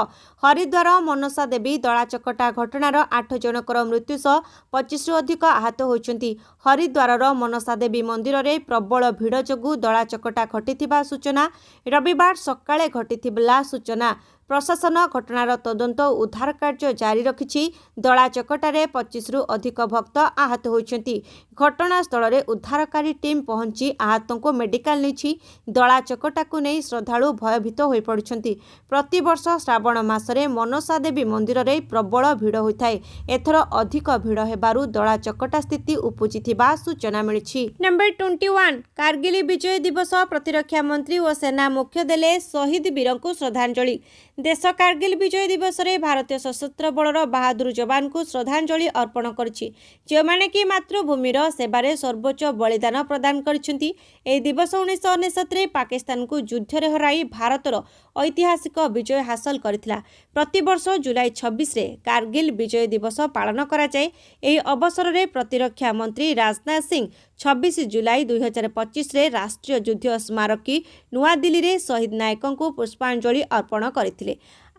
ହରିଦ୍ୱାର ମନସା ଦେବୀ ଦଳାଚକଟା ଘଟଣାର 8 ଜଣଙ୍କର ମୃତ୍ୟୁ ସହ 25ରୁ ଅଧିକ ଆହତ ହୋଇଛନ୍ତି। ହରିଦ୍ୱାରର ମନସା ଦେବୀ ମନ୍ଦିରରେ ପ୍ରବଳ ଭିଡ଼ ଯୋଗୁଁ ଦଳାଚକଟା ଘଟିଥିବା ସୂଚନା। ରବିବାର ସକାଳେ ଘଟିଥିଲା ସୂଚନା। ପ୍ରଶାସନ ଘଟଣାର ତଦନ୍ତ ଓ ଉଦ୍ଧାର କାର୍ଯ୍ୟ ଜାରି ରଖିଛି। ଦଳାଚକଟାରେ 25ରୁ ଅଧିକ ଭକ୍ତ ଆହତ ହୋଇଛନ୍ତି। ଘଟଣାସ୍ଥଳରେ ଉଦ୍ଧାରକାରୀ ଟିମ୍ ପହଞ୍ଚି ଆହତଙ୍କୁ ମେଡିକାଲ ନେଇଛି। ଦଳାଚକଟାକୁ ନେଇ ଶ୍ରଦ୍ଧାଳୁ ଭୟଭୀତ ହୋଇପଡ଼ିଛନ୍ତି। ପ୍ରତିବର୍ଷ ଶ୍ରାବଣ ମାସରେ ମନସା ଦେବୀ ମନ୍ଦିରରେ ପ୍ରବଳ ଭିଡ଼ ହୋଇଥାଏ। ଏଥର ଅଧିକ ଭିଡ଼ ହେବାରୁ ଦଳାଚକଟା ସ୍ଥିତି ଉପୁଜିଥିବା ସୂଚନା ମିଳିଛି। ନମ୍ବର 21, କାର୍ଗିଲ ବିଜୟ ଦିବସ, ପ୍ରତିରକ୍ଷା ମନ୍ତ୍ରୀ ଓ ସେନା ମୁଖ୍ୟ ଦେଲେ ଶହୀଦ ବୀରଙ୍କୁ ଶ୍ରଦ୍ଧାଞ୍ଜଳି। ଦେଶ କାର୍ଗିଲ ବିଜୟ ଦିବସରେ ଭାରତୀୟ ସଶସ୍ତ୍ର ବଳର ବାହାଦୁର ଯବାନଙ୍କୁ ଶ୍ରଦ୍ଧାଞ୍ଜଳି ଅର୍ପଣ କରିଛି, ଯେଉଁମାନେ କି ମାତୃଭୂମିର ସେବାରେ ସର୍ବୋଚ୍ଚ ବଳିଦାନ ପ୍ରଦାନ କରିଛନ୍ତି। ଏହି ଦିବସ 1999ରେ ପାକିସ୍ତାନକୁ ଯୁଦ୍ଧରେ ହରାଇ ଭାରତର ଐତିହାସିକ ବିଜୟ ହାସଲ କରିଥିଲା। ପ୍ରତିବର୍ଷ ଜୁଲାଇ 26ରେ କାର୍ଗିଲ ବିଜୟ ଦିବସ ପାଳନ କରାଯାଏ। ଏହି ଅବସରରେ ପ୍ରତିରକ୍ଷା ମନ୍ତ୍ରୀ ରାଜନାଥ ସିଂ 26 ଜୁଲାଇ 2025ରେ ରାଷ୍ଟ୍ରୀୟ ଯୁଦ୍ଧ ସ୍ମାରକୀ, ନୂଆଦିଲ୍ଲୀରେ ଶହୀଦ ନାୟକଙ୍କୁ ପୁଷ୍ପାଞ୍ଜଳି ଅର୍ପଣ କରିଥିଲେ।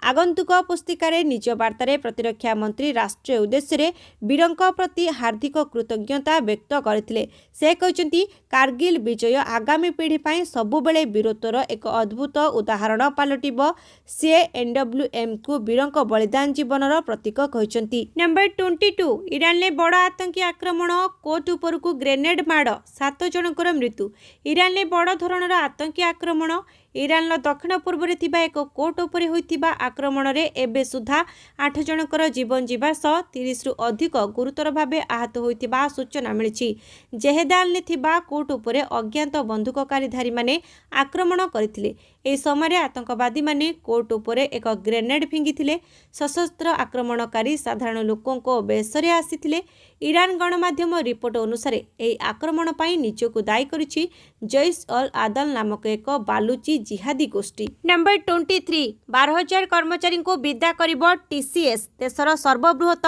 ଆଗନ୍ତୁକ ପୁସ୍ତିକାରେ ନିଜ ବାର୍ତ୍ତାରେ ପ୍ରତିରକ୍ଷା ମନ୍ତ୍ରୀ ରାଷ୍ଟ୍ରୀୟ ଉଦ୍ଦେଶ୍ୟରେ ବୀରଙ୍କ ପ୍ରତି ହାର୍ଦ୍ଦିକ କୃତଜ୍ଞତା ବ୍ୟକ୍ତ କରିଥିଲେ। ସେ କହିଛନ୍ତି, କାର୍ଗିଲ ବିଜୟ ଆଗାମୀ ପିଢ଼ି ପାଇଁ ସବୁବେଳେ ବୀରତ୍ୱର ଏକ ଅଦ୍ଭୁତ ଉଦାହରଣ ପାଲଟିବ। ସେ ଏନ୍ଡବ୍ଲ୍ୟୁଏମ୍କୁ ବୀରଙ୍କ ବଳିଦାନ ଜୀବନର ପ୍ରତୀକ କହିଛନ୍ତି। ନମ୍ବର 22, ଇରାନରେ ବଡ଼ ଆତଙ୍କୀ ଆକ୍ରମଣ, କୋର୍ଟ ଉପରକୁ ଗ୍ରେନେଡ୍ ମାଡ଼, ସାତ ଜଣଙ୍କର ମୃତ୍ୟୁ। ଇରାନରେ ବଡ଼ ଧରଣର ଆତଙ୍କୀ ଆକ୍ରମଣ। ଇରାନର ଦକ୍ଷିଣ ପୂର୍ବରେ ଥିବା ଏକ କୋର୍ଟ ଉପରେ ହୋଇଥିବା ଆକ୍ରମଣରେ ଏବେ ସୁଦ୍ଧା 8 ଜଣଙ୍କର ଜୀବନ ଯିବା ସହ 30ରୁ ଅଧିକ ଗୁରୁତର ଭାବେ ଆହତ ହୋଇଥିବା ସୂଚନା ମିଳିଛି। ଜେହେଦାନରେ ଥିବା କୋର୍ଟ ଉପରେ ଅଜ୍ଞାତ ବନ୍ଧୁକକାରୀଧାରୀମାନେ ଆକ୍ରମଣ କରିଥିଲେ। ଏହି ସମୟରେ ଆତଙ୍କବାଦୀମାନେ କୋର୍ଟ ଉପରେ ଏକ ଗ୍ରେନେଡ୍ ଫିଙ୍ଗିଥିଲେ। ସଶସ୍ତ୍ର ଆକ୍ରମଣକାରୀ ସାଧାରଣ ଲୋକଙ୍କ ବେଶରେ ଆସିଥିଲେ। ଇରାନ ଗଣମାଧ୍ୟମ ରିପୋର୍ଟ ଅନୁସାରେ, ଏହି ଆକ୍ରମଣ ପାଇଁ ନିଜକୁ ଦାୟୀ କରିଛି ଜୈଶ ଅଲ ଆଦଲ ନାମକ ଏକ ବାଲୁଚି ଜିହାଦୀ ଗୋଷ୍ଠୀ। ନମ୍ବର 23, 12,000 କର୍ମଚାରୀଙ୍କୁ ବିଦା କରିବ ଟିସିଏସ୍। ଦେଶର ସର୍ବବୃହତ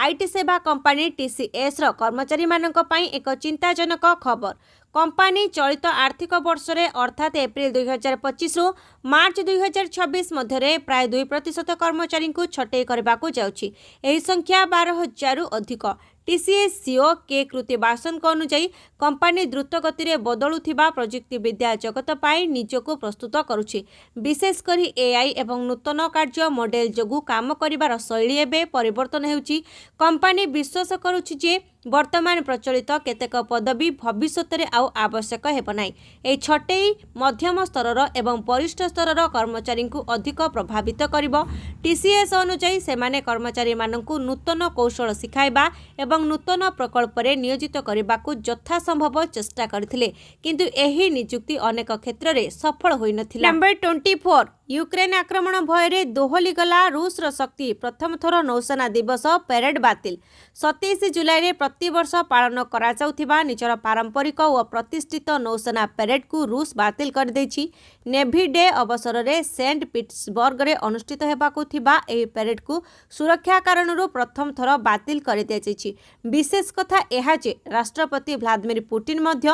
IT ସେବା କମ୍ପାନୀ ଟିସିଏସ୍ର କର୍ମଚାରୀମାନଙ୍କ ପାଇଁ ଏକ ଚିନ୍ତାଜନକ ଖବର। କମ୍ପାନୀ ଚଳିତ ଆର୍ଥିକ ବର୍ଷରେ, ଅର୍ଥାତ୍ ଏପ୍ରିଲ 2025ରୁ ମାର୍ଚ୍ଚ 2026 ମଧ୍ୟରେ ପ୍ରାୟ 2% କର୍ମଚାରୀଙ୍କୁ ଛଟେଇ କରିବାକୁ ଯାଉଛି। ଏହି ସଂଖ୍ୟା 12,000ରୁ ଅଧିକ। ଟିସିଏସ୍ ସିଇଓ କେ କୃତିବାସନଙ୍କ ଅନୁଯାୟୀ, କମ୍ପାନୀ ଦ୍ରୁତ ଗତିରେ ବଦଳୁଥିବା ପ୍ରଯୁକ୍ତିବିଦ୍ୟା ଜଗତ ପାଇଁ ନିଜକୁ ପ୍ରସ୍ତୁତ କରୁଛି। ବିଶେଷ କରି ଏଆଇ ଏବଂ ନୂତନ କାର୍ଯ୍ୟ ମଡେଲ ଯୋଗୁଁ କାମ କରିବାର ଶୈଳୀ ଏବେ ପରିବର୍ତ୍ତନ ହେଉଛି। କମ୍ପାନୀ ବିଶ୍ୱାସ କରୁଛି ଯେ ବର୍ତ୍ତମାନ ପ୍ରଚଳିତ କେତେକ ପଦବୀ ଭବିଷ୍ୟତରେ ଆଉ ଆବଶ୍ୟକ ହେବ ନାହିଁ। ଏହି ଛଟେଇ ମଧ୍ୟମ ସ୍ତରର ଏବଂ ବରିଷ୍ଠ ସ୍ତରର କର୍ମଚାରୀଙ୍କୁ ଅଧିକ ପ୍ରଭାବିତ କରିବ। ଟିସିଏସ୍ ଅନୁଯାୟୀ, ସେମାନେ କର୍ମଚାରୀମାନଙ୍କୁ ନୂତନ କୌଶଳ ଶିଖାଇବା ଏବଂ ନୂତନ ପ୍ରକଳ୍ପରେ ନିୟୋଜିତ କରିବାକୁ ଯଥାସମ୍ଭବ ଚେଷ୍ଟା କରିଥିଲେ, କିନ୍ତୁ ଏହି ନିଯୁକ୍ତି ଅନେକ କ୍ଷେତ୍ରରେ ସଫଳ ହୋଇନଥିଲା। ନମ୍ବର 24, ୟୁକ୍ରେନ ଆକ୍ରମଣ ଭୟରେ ଦୋହଲିଗଲା ରୁଷର ଶକ୍ତି। ପ୍ରଥମ ଥର ନୌସେନା ଦିବସ ପ୍ୟାରେଡ୍ ବାତିଲ। 27 ଜୁଲାଇରେ ପ୍ରତିବର୍ଷ ପାଳନ କରାଯାଉଥିବା ନିଜର ପାରମ୍ପରିକ ଓ ପ୍ରତିଷ୍ଠିତ ନୌସେନା ପ୍ୟାରେଡ୍କୁ ରୁଷ ବାତିଲ କରିଦେଇଛି। ନେଭି ଡେ ଅବସରରେ ସେଣ୍ଟ ପିଟର୍ସବର୍ଗରେ ଅନୁଷ୍ଠିତ ହେବାକୁ ଥିବା ଏହି ପ୍ୟାରେଡ୍କୁ ସୁରକ୍ଷା କାରଣରୁ ପ୍ରଥମ ଥର ବାତିଲ କରିଦିଆଯାଇଛି। ବିଶେଷ କଥା ଏହା ଯେ ରାଷ୍ଟ୍ରପତି ଭ୍ଲାଦିମିର ପୁଟିନ ମଧ୍ୟ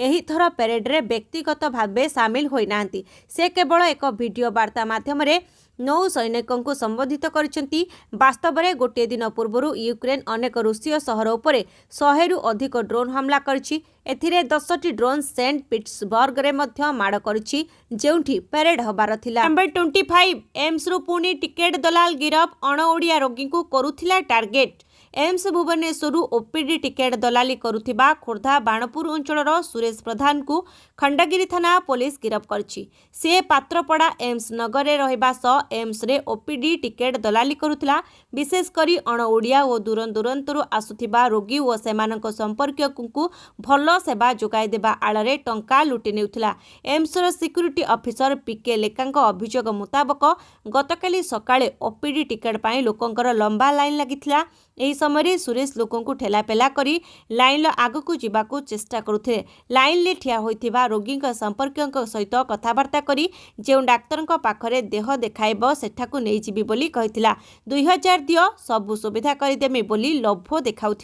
ଏହି ଥର ପ୍ୟାରେଡ୍ରେ ବ୍ୟକ୍ତିଗତ ଭାବେ ସାମିଲ ହୋଇନାହାନ୍ତି। ସେ କେବଳ ଏକ ଭିଡିଓ ବାର୍ତ୍ତା ମାଧ୍ୟମରେ ନୌସୈନିକଙ୍କୁ ସମ୍ବୋଧିତ କରିଛନ୍ତି। ବାସ୍ତବରେ, ଗୋଟିଏ ଦିନ ପୂର୍ବରୁ ୟୁକ୍ରେନ ଅନେକ ରୁଷୀୟ ସହର ଉପରେ 100ରୁ ଅଧିକ ଡ୍ରୋନ୍ ହମଲା କରିଛି। ଏଥିରେ 10ଟି ଡ୍ରୋନ୍ ସେଣ୍ଟ ପିଟର୍ସବର୍ଗରେ ମଧ୍ୟ ମାଡ଼ କରିଛି, ଯେଉଁଠି ପ୍ୟାରେଡ୍ ହେବାର ଥିଲା। ନମ୍ବର 25, ଏମ୍ସରୁ ପୁଣି ଟିକେଟ ଦଲାଲ ଗିରଫ। ଅଣଓଡ଼ିଆ ରୋଗୀଙ୍କୁ କରୁଥିଲା ଟାର୍ଗେଟ। ଏମ୍ସ ଭୁବନେଶ୍ୱରରୁ ଓପିଡି ଟିକେଟ ଦଲାଲି କରୁଥିବା ଖୋର୍ଦ୍ଧା ବାଣପୁର ଅଞ୍ଚଳର ସୁରେଶ ପ୍ରଧାନଙ୍କୁ ଖଣ୍ଡଗିରି ଥାନା ପୋଲିସ ଗିରଫ କରିଛି। ସେ ପାତ୍ରପଡ଼ା ଏମ୍ସ ନଗରରେ ରହିବା ସହ ଏମ୍ସରେ ଓପିଡି ଟିକେଟ ଦଲାଲି କରୁଥିଲା। ବିଶେଷ କରି ଅଣଓଡ଼ିଆ ଓ ଦୂରଦୂରାନ୍ତରୁ ଆସୁଥିବା ରୋଗୀ ଓ ସେମାନଙ୍କ ସମ୍ପର୍କୀୟଙ୍କୁ ଭଲ ସେବା ଯୋଗାଇ ଦେବା ଆଳରେ ଟଙ୍କା ଲୁଟି ନେଉଥିଲା। ଏମ୍ସର ସିକ୍ୟୁରିଟି ଅଫିସର ପିକେ ଲେକାଙ୍କ ଅଭିଯୋଗ ମୁତାବକ, ଗତକାଲି ସକାଳେ ଓପିଡି ଟିକେଟ ପାଇଁ ଲୋକଙ୍କର ଲମ୍ବା ଲାଇନ୍ ଲାଗିଥିଲା। ଏହି ସମୟରେ ସୁରେଶ ଲୋକଙ୍କୁ ଠେଲାପେଲା କରି ଲାଇନ୍ର ଆଗକୁ ଯିବାକୁ ଚେଷ୍ଟା କରୁଥିଲେ। ଲାଇନ୍ରେ ଠିଆ ହୋଇଥିବା ରୋଗୀଙ୍କ ସମ୍ପର୍କୀୟଙ୍କ ସହିତ କଥାବାର୍ତ୍ତା କରି ଯେଉଁ ଡାକ୍ତରଙ୍କ ପାଖରେ ଦେହ ଦେଖାଇବ, ସେଠାକୁ ନେଇଯିବି ବୋଲି କହିଥିଲା। 2000 ଦିଅ, ସବୁ ସୁବିଧା କରିଦେମି ବୋଲି ଲୋଭ ଦେଖାଉଥିଲା।